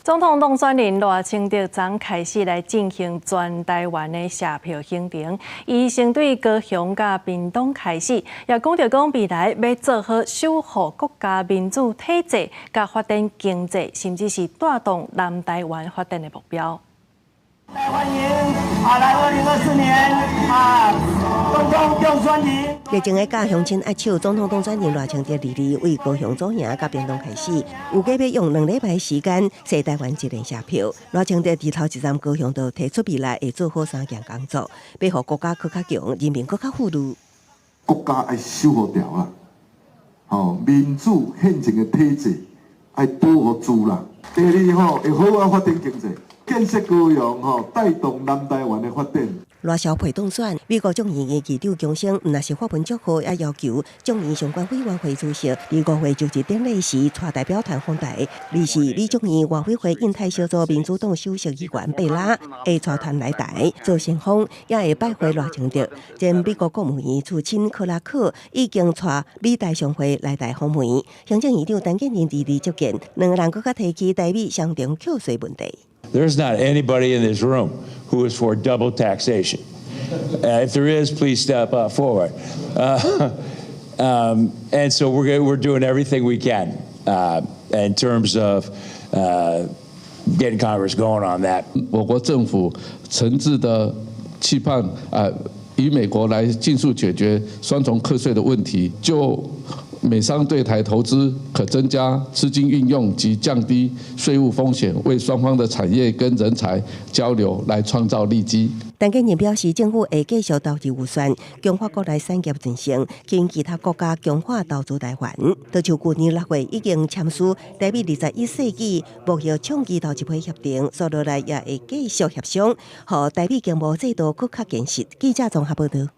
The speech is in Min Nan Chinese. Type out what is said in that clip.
總統當選人賴清德昨開始來進行全台灣的謝票行程，伊先對高雄佮屏東開始，也講著講未來欲做好守護國家民主體制、佮發展經濟，甚至是帶動南台灣發展的目標。歡迎啊！來2024年啊，總統當選人。熱情的佮鄉親握手，總統當選人賴清德二二為高雄左營佮屏東開始，預計欲用2禮拜時間，踅台灣一連謝票。賴清德佇頭一站高雄就提出未來會做好三項工作，欲予國家閣較強，人民閣較富裕。國家愛守護牢啦，吼，民主憲政的體制愛保護住啦。第二吼，會好好發展經濟，建設高雄吼，帶動南台灣的發展。賴蕭配當選，美國眾議院議長強生，毋但是發文祝賀，也要求眾議相關委員會主席佇5月就職典禮時，帶代表團訪台。二是美眾議院外委會印太小組民主黨首席議員貝拉會帶團來台做先鋒，也會拜會賴清德。前美國國務院次卿克拉克已經帶美台商會來台訪問。行政院長陳建仁二二接見，兩个人閣較提起台美雙重課稅問題。 There's not anybody in this room who is for double taxation. If there is, please step forward. And so we're doing everything we can in terms of getting Congress going on that. 我國政府誠摯的期盼啊，與美國來盡速解決雙重課稅的問題，就美商對台投資可增加資金運用及降低稅務風險，為雙方的產業跟人才交流來創造利基。陳建仁表示，政府會繼續投入預算，強化國內產業振興，吸引其他國家強化投資台灣。就像舊年6月已經簽署台美21世紀貿易長期投資協定，所以落來也會繼續協商，予台美經貿制度閣較堅實。記者綜合報道。